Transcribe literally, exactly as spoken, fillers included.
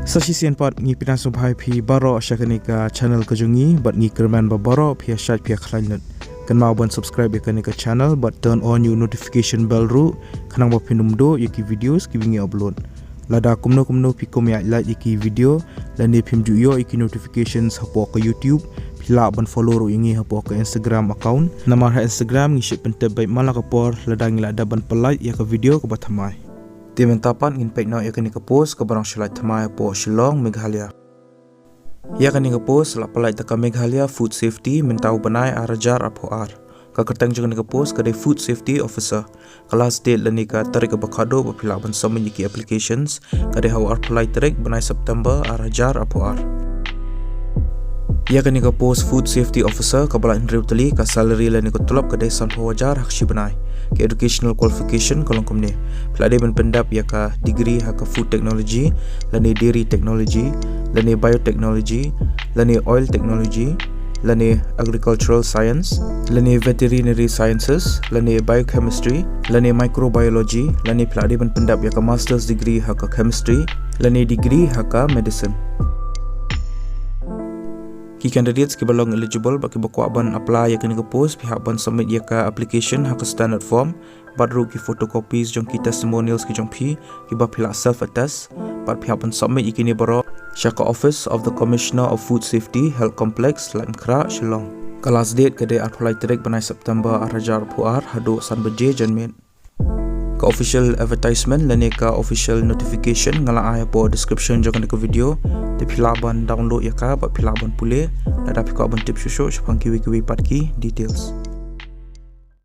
Sa shisien pat ngi pyndonkam sngewbha ïa phi baroh sha kane ka channel ka jong ngi, bad ngi kyrmen ba baroh phi ïa shait phi ïa khlaiñ lut. Kynmaw ban subscribe ïa kane ka channel bad turn on ïa u notification bell ruh, khnang ba phin ym duh ïa ki videos kiba ngi upload. Lada kumno kumno phi kum ïa like ïa ki video lane phim ju ïoh ïa ki notifications hapoh ka YouTube, phi lah ban follow ruh ïa ngi hapoh ka Instagram account. Namar ha Instagram ngi shait pyntip beit man la ka por lada ngi la dep ban pynlait ïa ka video kaba thymmai. Te mynta pat ngin peit noh ïa kane ka post kaba dang shu lait thymmai hapoh Shillong, Meghalaya. Ïa kane ka post la pynlait da ka Meghalaya Food Safety mynta u bnai ar hajar arphew ar. Ka kyrteng jong kane ka post ka dei Food Safety Officer. Ka last date lane ka tarik kaba khatduh ba phi lah ban submit ïa ki applications ka dei ha u arphew lai tarik bnai September ar hajar arphew ar. Ïa kane ka post Food Safety Officer kaba lai hynriew tylli, ka salary lane ka tulop ka dei sanphew hajar ha ka shi bnai. Ka educational qualification ka long kumne: phi lah dei ban pyndep ïa ka degree ha ka Food Technology, lane Dairy Technology, lane Biotechnology, lane Oil Technology, lane Agricultural Science, lane Veterinary Sciences, lane Biochemistry, lane Microbiology, lane phi lah dei ban pyndep ïa ka Master's Degree ha ka Chemistry, lane degree ha ka Medicine. Ki candidates kiba long eligible bad kiba kwah ban apply ïa kane ka post, phi hap ban submit ïa ka application ha ka standard form, bad ruh ki photocopies jong ki testimonials ki jong phi kiba phi lah self attest, bad phi hap ban submit ïa kine baroh sha ka Office of the Commissioner of Food Safety, Health Complex, Laitumkhrah, Shillong. Ka last date ka dei arphew lai tarik bnai September ar hajar arphew ar haduh san baje janmiet. Ka official advertisement lane ka official notification nga la ai hapoh description jong kane ka video. Te phi lah ban download ïa ka bad phi lah ban pule lada phi kwah ban tip shuh shuh shaphang kiwei kiwei pat ki details.